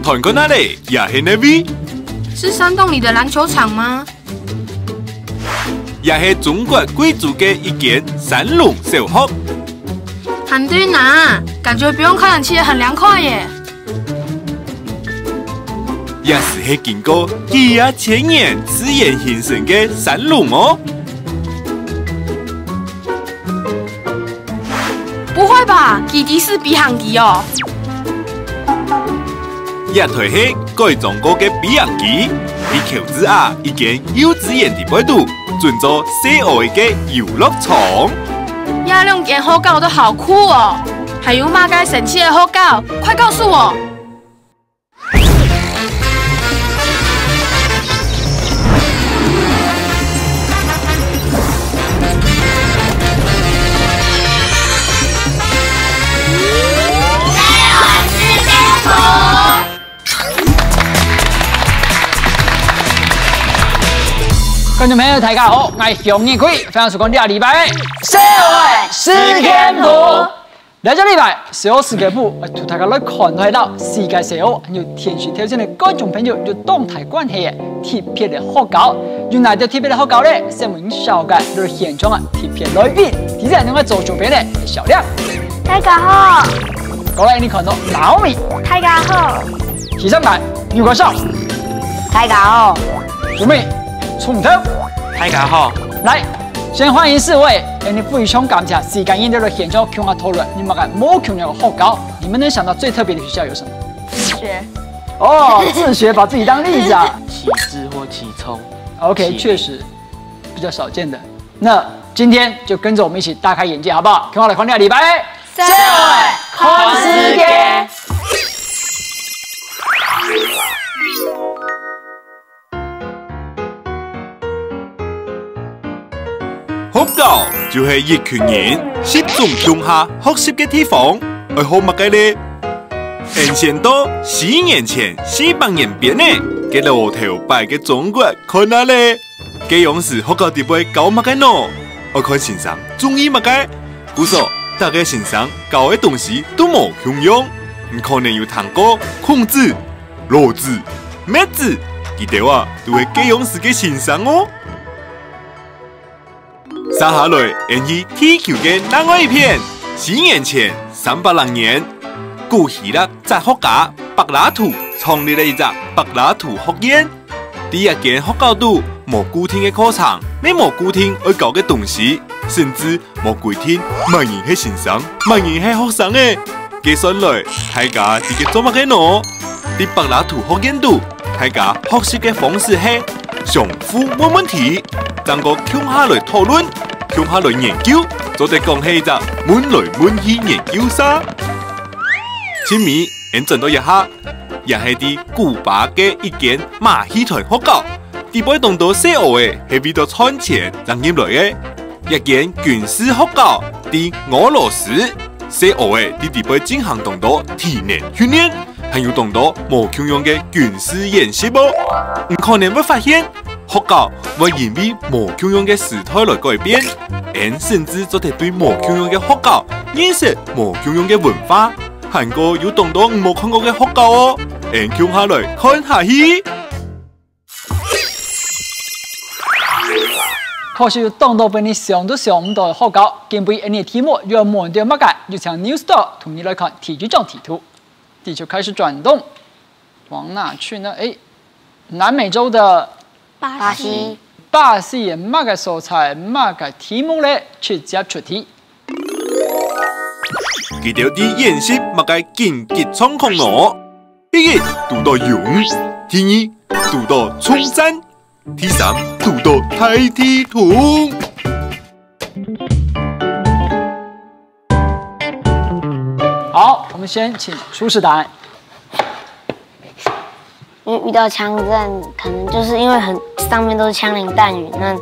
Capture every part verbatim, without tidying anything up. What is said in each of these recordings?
看看啊咧，這係哪位？是山洞裡的籃球場嗎？這係中國貴州个一間山龍小學。很對呢，感覺不用開冷氣也很涼快耶。這就係經過幾啊千年自然形成个山龍哦。 不會吧？佢知係飛行機哦？這台係改裝過个飛行機，地球之下一間幼稚園裡背肚，準做細孲仔个遊樂場。這兩間學校都好酷哦！還有麼个神奇个學校？快告訴我！ 觀眾朋友，大家好，𠊎係向日葵，歡迎收看這禮拜个小孲食店簿。 來，這禮拜，小孲食店簿，愛同大家來看到一道世界小孲，還有電視頭前个觀眾朋友有當大關係个特別个學校。有哪兜特別个學校呢？先問紹介，就係現場个特別來賓。第一位，𠊎做主編个小亮。大家好。過來，你看到貓咪。大家好。第三位，牛哥少。大家好。小妹， 重頭。大家好。來，先歡迎四位，𠊎等非常感謝時間，今日來現場共下討論，你們个無共樣个學校，你們能想到最特別的學校有什麼？自學。哦，自學，把自己當例子啊。起志或起衝。OK，起立。確實比較少見的。那今天就跟著我們一起大開眼界，好不好？共下來看這禮拜。小孲看世界。 學校就係一群人集中共下學習个地方，愛學麼个咧？𠊎等先到西元前四百年前个該老頭擺个中國看啊咧。該央時學校裡背教麼个呢？愛看先生中意麼个。故所，逐個先生教个東西都無共樣。你可能有聽過孔子、 老子、墨子，佢兜啊，都係該央時个先生哦。續下來，𠊎等去地球个另外一片，西元前三百零年，古希臘哲學家柏拉圖創立了一隻柏拉圖學院。在這間學校肚，無固定个課程，乜無固定愛教个東西，甚至 無規定麼人係先生，麼人係學生仔。計算來，大家在該做麼个呢？在柏拉圖學院肚，大家學習个方式係相互問問題，正過共下來討論，共下來研究，做得講係一隻問來問去研究社。盡尾，𠊎等轉到這下， 也係在古巴个一間馬戲團學校。裡背當多細孲仔係為著賺錢正入來个。這間軍事學校在俄羅斯，細孲仔在裡背進行當多體能訓練，還有當多無共樣个軍事演習哦。你可能會發現， 學校會因為無共樣个時代來改變，𠊎等甚至做得對無共樣个學校認識無共樣个文化，還過有當多你無看過个學校哦。𠊎等共下來看下去。確實有當多分你想都想毋到个學校，今晡日𠊎等个題目又愛問到麼个，有請News Store同你來看第一張地圖。地球開始轉動，往哪去呢？誒， 南美洲的巴西。巴西。巴西个麼个所在，麼个題目咧？直接出題。佢兜在演習麼个緊急狀況呢？第一，堵到湧；第二，堵到衝山；第三，堵到大地動。 好，我們先請出示答案。因為遇到槍戰，可能就是因為很，上面都是槍林彈雨，那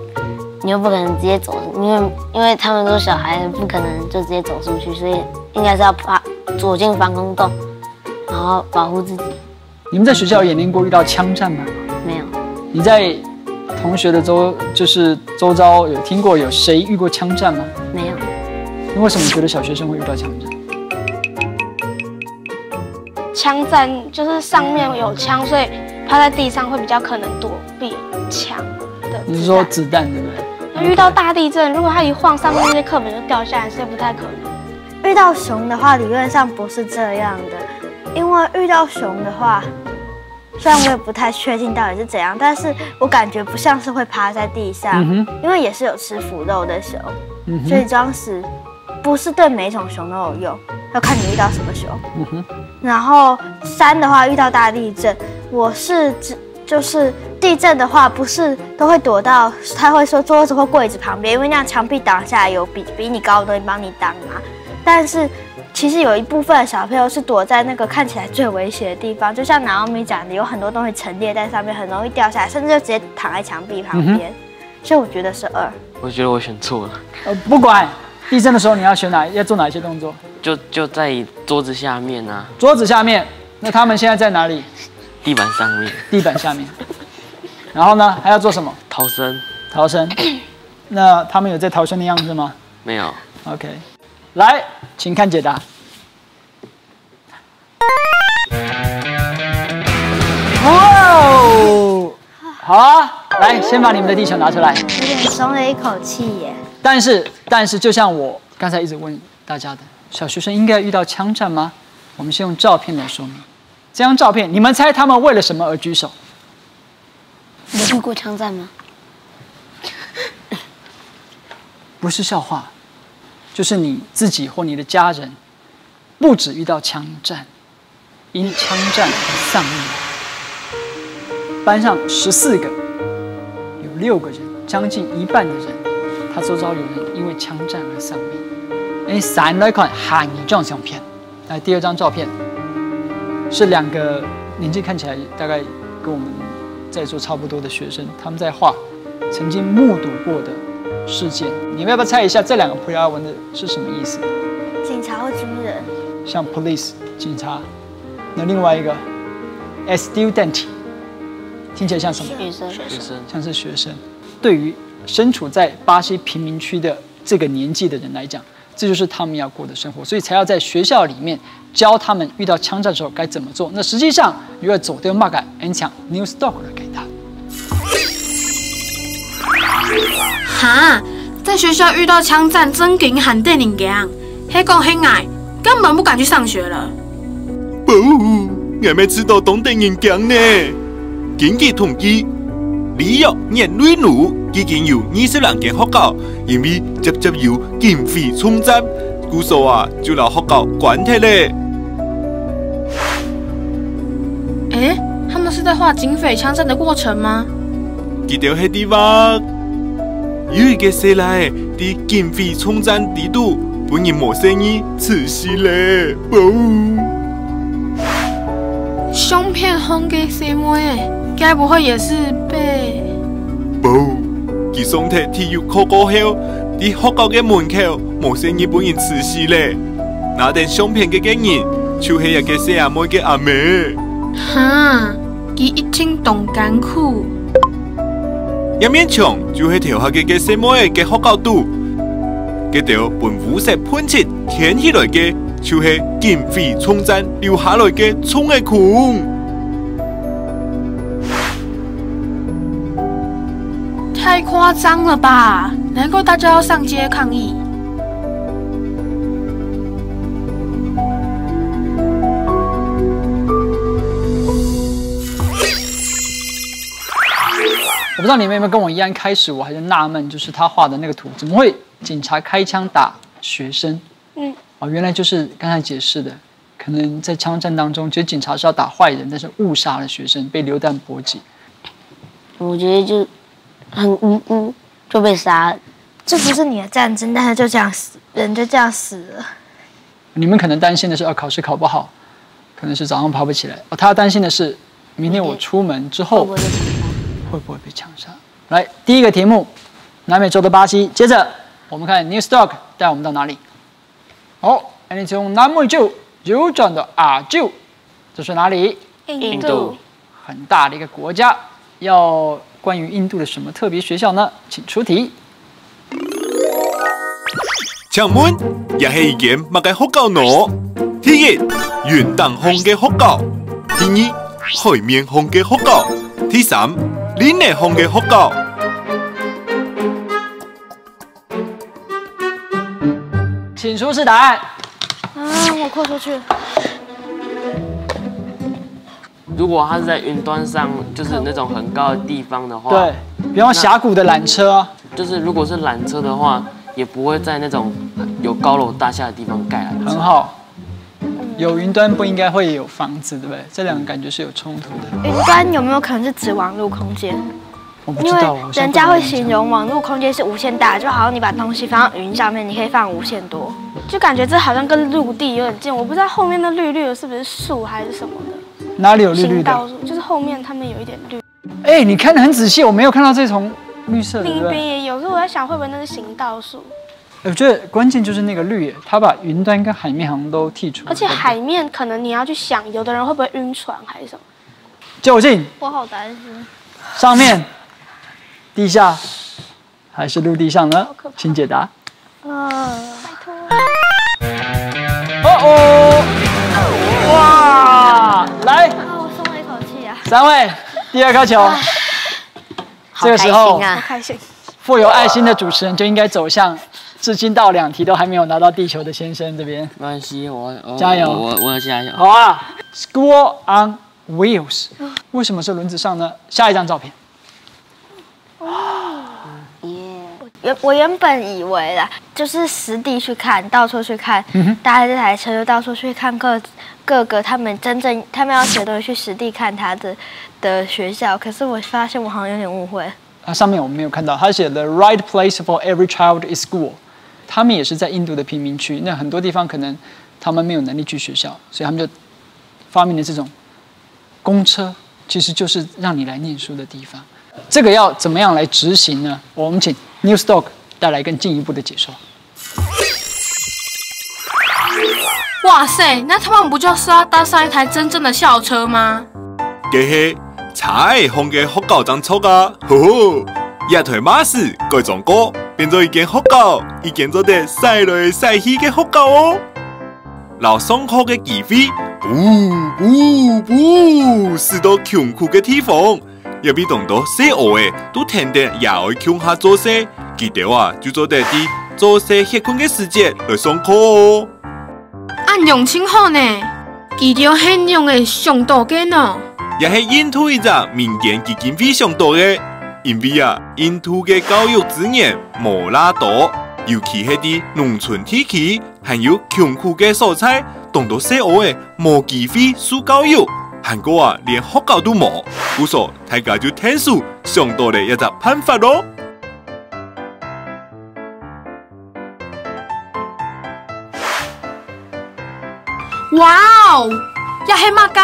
你又不可能直接走，因為，因為他們都是小孩，不可能就直接走出去，所以應該是要爬，躲進防空洞，然後保護自己。 你們在學校演練過遇到槍戰嗎？沒有。你在同學的周，就是周遭有聽過有誰遇過槍戰嗎？沒有。那為什麼覺得小學生會遇到槍戰？枪战就是上面有枪，所以趴在地上会比较可能躲避枪的子弹。你是说子弹对不对？那遇到大地震，如果他一晃，上面那些课本就掉下来，所以不太可能。遇到熊的话，理论上不是这样的，因为遇到熊的话，虽然我也不太确定到底是怎样，但是我感觉不像是会趴在地上，嗯因为也是有吃腐肉的熊，嗯哼所以装死不是对每一种熊都有用，要看你遇到什么熊。嗯哼，然后三的话，遇到大地震，我是指就是地震的话，不是都会躲到他会说桌子或柜子旁边，因为那样墙壁倒下来有比比你高的东西帮你挡嘛。但是其实有一部分的小朋友是躲在那个看起来最危险的地方，就像 Naomi 讲的，有很多东西陈列在上面，很容易掉下来，甚至就直接躺在墙壁旁边。所以我觉得是二。我觉得我选错了，呃，不管地震的时候你要选哪，要做哪一些动作？就就在桌子下面啊，桌子下面。那他们现在在哪里？地板上面地板下面。然后呢，还要做什么？逃生，逃生。那他们有在逃生的样子吗？没有，OK，来，请看解答。哇哦！好啊，来，先把你们的地球拿出来。有点松了一口气耶。但是，但是，就像我刚才一直问大家的，小学生应该遇到枪战吗？我们先用照片来说明。这张照片，你们猜他们为了什么而举手？有遇过枪战吗？不是笑话，就是你自己或你的家人，不止遇到枪战，因枪战而丧命。班上十四个，有六个人，将近一半的人，他周遭有人因为枪战而丧命。哎，三来看下一张相片。来，第二张照片是两个年纪看起来大概跟我们在座差不多的学生，他们在画曾经目睹过的事件。你们要不要猜一下这两个葡萄牙文的是什么意思？警察或军人，像 police 警察，那另外一个 a student 听起来像什么？学生。学生像是学生。对于身处在巴西贫民区的这个年纪的人来讲，这就是他们要过的生活，所以才要在学校里面教他们遇到枪战的时候该怎么做。那实际上，你会走对 maka 很强 New Stock 的给他。哈，在学校遇到枪战真经很得人驚，黑讲黑矮，根本不敢去上学了。不，俺们知道当得人驚呢。根据统计，里约热内卢已经有二十零间学校因为接接有警匪冲战，故所啊就拿学校关忒了。诶，他们是在画警匪枪战的过程吗？佢兜係地方。有一个細倈仔在警匪冲战底肚，分人無細義刺死了。哦，相片項个細妹，該不會也是被……不，佢上忒體育課過後，在學校个門口無細義分人刺死了。拿等相片个个人，就係一个細阿妹个阿姆。哈，佢一定當艱苦。這面牆就係頭下个个細妹个學校肚，該兜分烏色噴漆填起來个，就係警匪衝戰留下來个蟲仔孔。太誇張了吧！難怪大家要上街抗議。我不知道你们有没有跟我一样，开始我还是纳闷，就是他画的那个图，怎么会警察开枪打学生？嗯，哦，原来就是刚才解释的，可能在枪战当中，其实警察是要打坏人，但是误杀了学生，被流弹波及。我觉得就很无辜就被杀了。这不是你的战争，但是就这样死，人就这样死了。你们可能担心的是，啊，考试考不好，可能是早上爬不起来。哦，他担心的是，明天我出门之后会不会被枪杀？会不会被枪杀？来，第一个题目，南美洲的巴西。接着我们看 New Stock 带我们到哪里？好，那你从南美洲右转到亚洲，这是哪里？印度很大的一个国家。要关于印度的什么特别学校呢？请出题。请问，這係一間麼个學校呢？第一，雲頂項个學校；第二，海面項个學校；第三，林仔項个學校。請出示答案。啊，我擴出去。如果它是在雲端上，就是那种很高的地方的话，对，比方峡谷的缆车啊，就是如果是缆车的话，也不会在那种有高楼大厦的地方盖缆车。很好。有云端不应该会有房子，对不对？这两个感觉是有冲突的。云端有没有可能是指网络空间？我不知道，因为人家会形容网络空间是无限大，就好像你把东西放到云上面，你可以放无限多，就感觉这好像跟陆地有点近。我不知道后面那绿绿的是不是树还是什么的。哪里有绿绿的？行道树，就是后面他们有一点绿。哎，你看的很仔细，我没有看到这种绿色的。另一边也有，所以我在想会不会那是行道树？我觉得关键就是那个绿，它把云端跟海面好像都剔除了。而且海面可能你要去想，有的人会不会晕船还是什么？究竟我好担心。上面、地下还是陆地上呢？请解答。呃，拜托。哦哦，哇！来，啊，我松了一口气啊。三位，第二颗球。这个时候，好开心。富有爱心的主持人就应该走向至今到两题都还没有拿到地球的先生这边。没关系，我我加油我我要加油。好啊，School on Wheels，为什么是轮子上呢？下一张照片。原我原本以为啦，就是实地去看，到处去看，搭这台车就到处去看各各个他们真正他们要学的东西，去实地看他的的学校。可是我发现我好像有点误会。它上面我们没有看到，它写 the right place for every child is school。他们也是在印度的贫民区，那很多地方可能他们没有能力去学校，所以他们就发明了这种公车，其实就是让你来念书的地方。这个要怎么样来执行呢？我们请 News Talk 带来更进一步的解说。哇塞，那他们不就是要搭上一台真正的校车吗？个係車仔項个學校正著啊！吼吼，這台巴士改裝過，變做一間學校，一間做得駛來駛去个學校哦！摎上課个機會，噗噗噗，駛到窮苦个地方，也比當多細阿仔都跈等爺哀共下做事，佢兜啊就做得在做事歇睏个時節來上課哦。 恁樣盡好呢！佢兜係仰仔想到个呢？也係印度一隻民間基金會想到个。因為啊，印度个教育資源無罅多，尤其係在農村地區，還有窮苦个所在，當多細阿仔無機會受教育，還過啊，連學校都無。故所，大家就𢯭手想到了一隻辦法咯。 哇哦，這係麼个？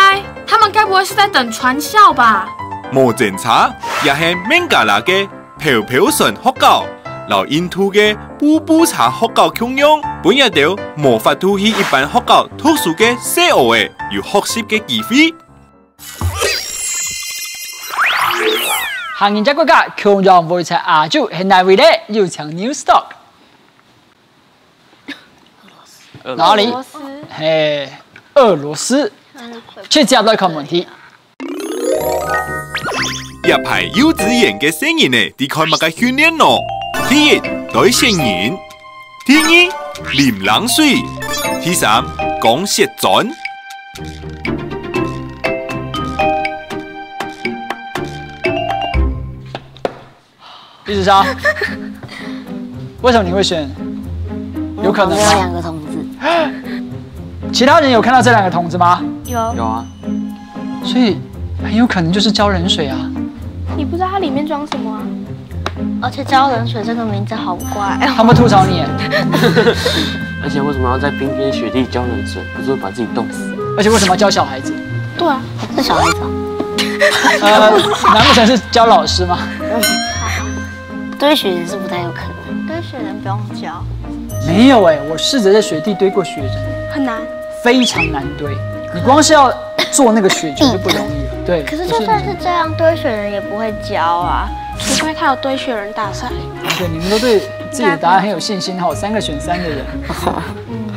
他們該不會是在等傳校吧？無精差，這係孟加拉个漂漂船學校，摎印度个步步車學校共樣，分這兜無法度去一般學校讀書个細阿仔有學習个機會。行人家國家共樣會在亞洲係哪位咧？有請 News Talk。哪裡？螺丝，嘿，俄羅斯。直接來看問題。這排幼稚園个細人仔，在看麼个訓練呢？第一，堆雪人；第二，淋冷水；第三，扛雪磚。 一直上。为什么你会选？有可能吗？有两个桶子。其他人有看到这两个桶子吗？有，有啊，所以很有可能就是浇冷水啊。你不知道它里面装什么啊？而且浇冷水这个名字好怪哦。他们吐槽你耶，而且为什么要在冰天雪地浇冷水？不是会把自己冻死？而且为什么要教小孩子？对啊，是小孩子哦。呃，难不成是教老师吗？堆雪人是不太有可能。堆雪人不用教，没有哎，我试着在雪地堆过雪人，很难。非常难堆。你光是要做那个雪球就不容易了。对，可是就算是这样，堆雪人也不会教啊。除非他有堆雪人大赛，对，你们都对自己的答案很有信心哈，三个选三的人。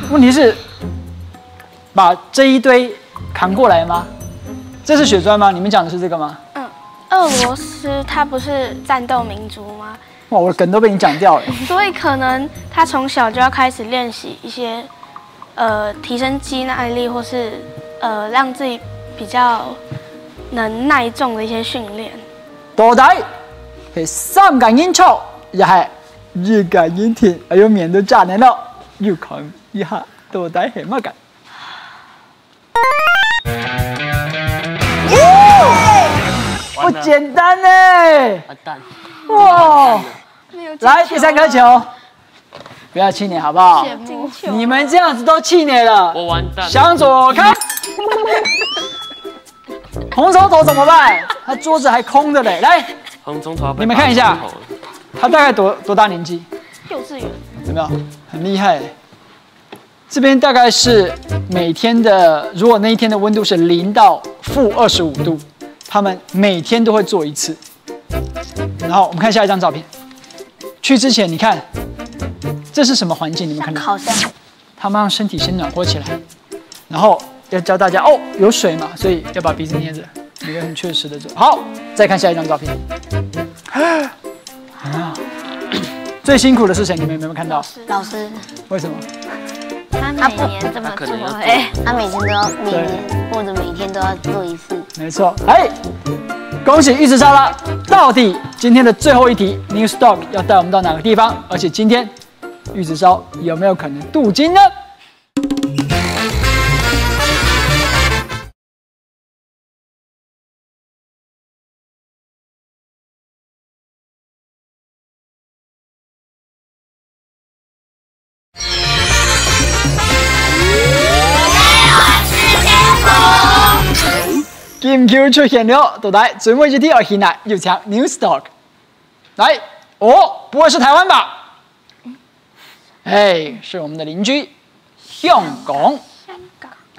问题是，把这一堆扛过来吗？这是血砖吗？你们讲的是这个吗？嗯，俄罗斯它不是战斗民族吗？哇，我的梗都被你讲掉了。所以可能他从小就要开始练习一些，呃，提升肌耐力，或是呃让自己比较能耐重的一些训练。到底係三个人唱，也係一个人聽？哎呦，面都炸难了，又看一下，到底係么个？不简单呢！完蛋，哇！没有来，第三颗球，不要气馁好不好？进球。你们这样子都气馁了，我完蛋了。向左看。红手头怎么办？他桌子还空的嘞。来，红中头要被你们看一下打中头了他大概多多大年纪？幼稚园。有没有？很厉害。这边大概是每天的，如果那一天的温度是零到负二十五度，他们每天都会做一次。然后我们看下一张照片。去之前，你看，这是什么环境？你们看到？烤箱。他们让身体先暖和起来，然后要教大家哦，有水嘛，所以要把鼻子捏着，每个人确实的做。好，再看下一张照片。啊，最辛苦的是谁？你们有没有看到？老师，为什么？他每年这么他可能要做，做哎，他每天都要每年或者每天都要做一次。没错，哎，恭喜玉子烧了。到底今天的最后一题，New Stock 要带我们到哪个地方？而且今天玉子烧有没有可能镀金呢？金球出现了，到底最尾一题要去哪？有请 New Stock。来，哦，不会是台湾吧？哎，是我们的邻居，香港。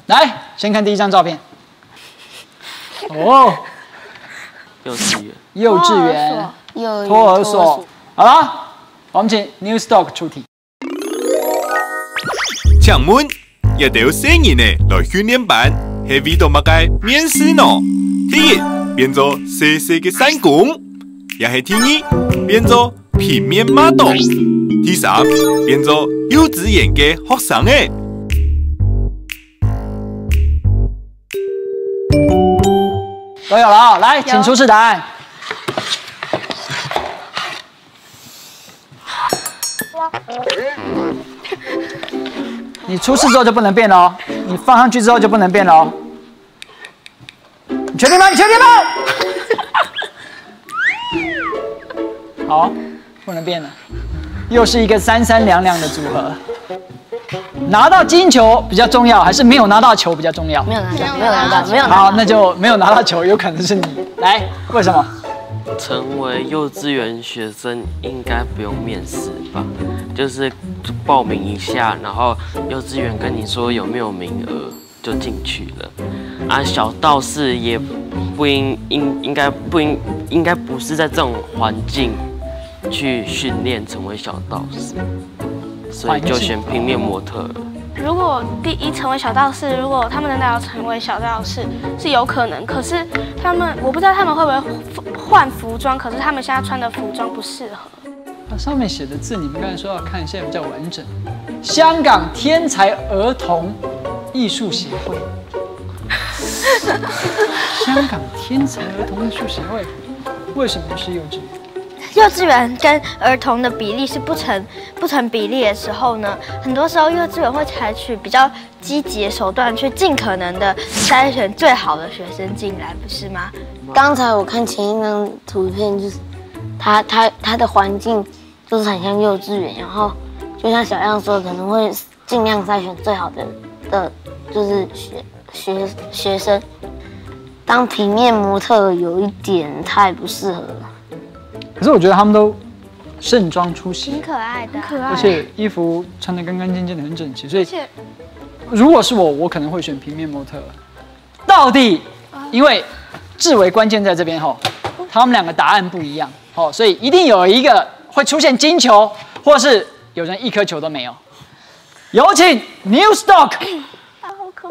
来，先看第一张照片。哦，幼稚园，幼稚园、幼儿托儿所。好了，我们请 New Stock 出题。请问，一兜小人仔來訓練班，係為著麼个面試呢？第一，變做細細个散工，也係第二，變做平面model，第三，變做幼稚園个學生仔。都有了啊，来，请出示答案。你出示之后就不能变了哦，你放上去之后就不能变了哦。你确定吗？你确定吗？好，不能变了，又是一个三三两两的组合。拿到金球比较重要，还是没有拿到球比较重要？没有拿到，没有拿到，没有拿到。好，那就没有拿到球，有可能是你。来，为什么？成为幼稚园学生应该不用面试吧？就是报名一下，然后幼稚园跟你说有没有名额就进去了。啊，小道士也不应应应该不应应该不是在这种环境去训练成为小道士，所以就选平面模特儿。如果第一成为小道士，如果他们真的要成为小道士，是有可能。可是他们，我不知道他们会不会换服装，可是他们现在穿的服装不适合。它上面写的字，你们刚才说要看，现在比较完整。香港天才儿童艺术协会。香港天才儿童艺术协会为什么是幼稚园？幼稚园跟儿童的比例是不成不成比例的时候呢，很多时候幼稚园会采取比较积极的手段，去尽可能的筛选最好的学生进来，不是吗？刚才我看前一张图片，就是他他他的环境就是很像幼稚园，然后就像小样说，可能会尽量筛选最好的的，就是学学学生。当平面模特有一点太不适合了。可是我觉得他们都盛装出席，挺可爱的，可爱。而且衣服穿得干干净净的，很整齐。所以而且如果是我，我可能会选平面模特儿。到底，因为至为关键在这边吼，他们两个答案不一样，吼，所以一定有一个会出现金球，或是有人一颗球都没有。有请 New Stock。啊，好可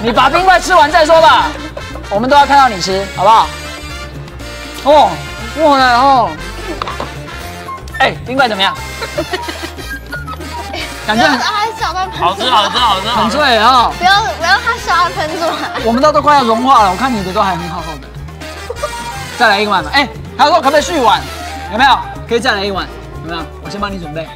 你把冰块吃完再说吧，我们都要看到你吃，好不好？哦，哇哦，哎，冰块怎么样？感觉很它小半好吃，好吃，好吃，好吃。很脆哦。不要不要它小半分出来。我们都都快要融化了，我看你的都还很好好的。再来一碗吧。哎，他说可不可以续碗？有没有？可以再来一碗，有没有？我先帮你准备。